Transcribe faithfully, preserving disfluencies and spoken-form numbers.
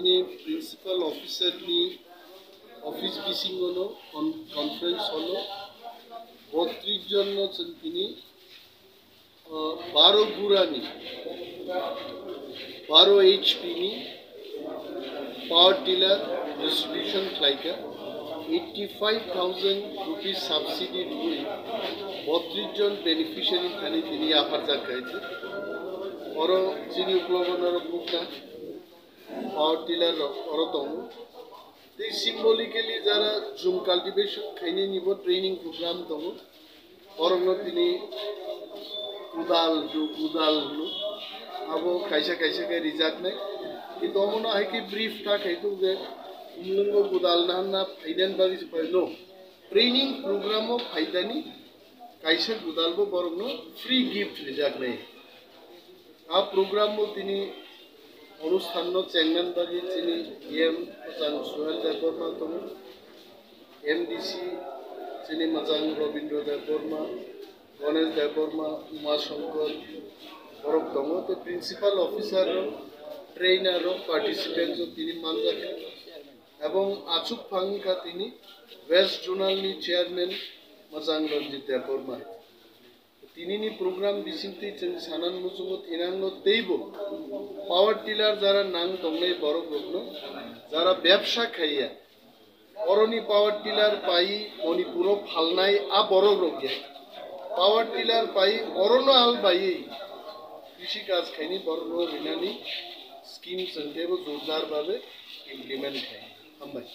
Principal officer ni office bisingo no con- conference hall o botris jon no chwng tini ah, baro gurani, baro H P ni power tiller distribution khlaika, eighty five thousand rupees subsidy rwi botris jon beneficiary thani tini yapharjak khaidi. Oro chini uklogo norok nukha power tiller rok oro tongo. Tei symbolically jara jum cultivation khainani bo training program tongo. Borokno tini kudal do kudal hino. Abo kaisa kaisa khe rijaknai. Kintu omono hai khe brief ta khai tongo je umlwngo kudal na hanna phainani bagwi se phai no. Training program o phaidani kaisa kudal bo borokno free gift rijaknai. A program o tini onusthan no chengnan bagwi chini D M Machang Suhel Debbarma tongo, M D C chini Machang Robindra Debbarma, Ganesh Debbarma, Uma Shankar, borok tongo, tei principal officer rok, trainer rok, participants rok tini manjak. Ebong achuk phang wngkha tini West Zonal ni chairman Machang Ranjit Debbarma. Tinini program bisingtwi chwng sanan muchungo thinangno teibo power tiller jara nang tongnai borok rokno jara bebsa khaiya, oroni power tiller pai Manipuro phalnai a borok rok ya power tiller pai orono al baiwi krishi kaj khaini borokno rinani scheme chwng teibo jordar babe implement khai. Hambai.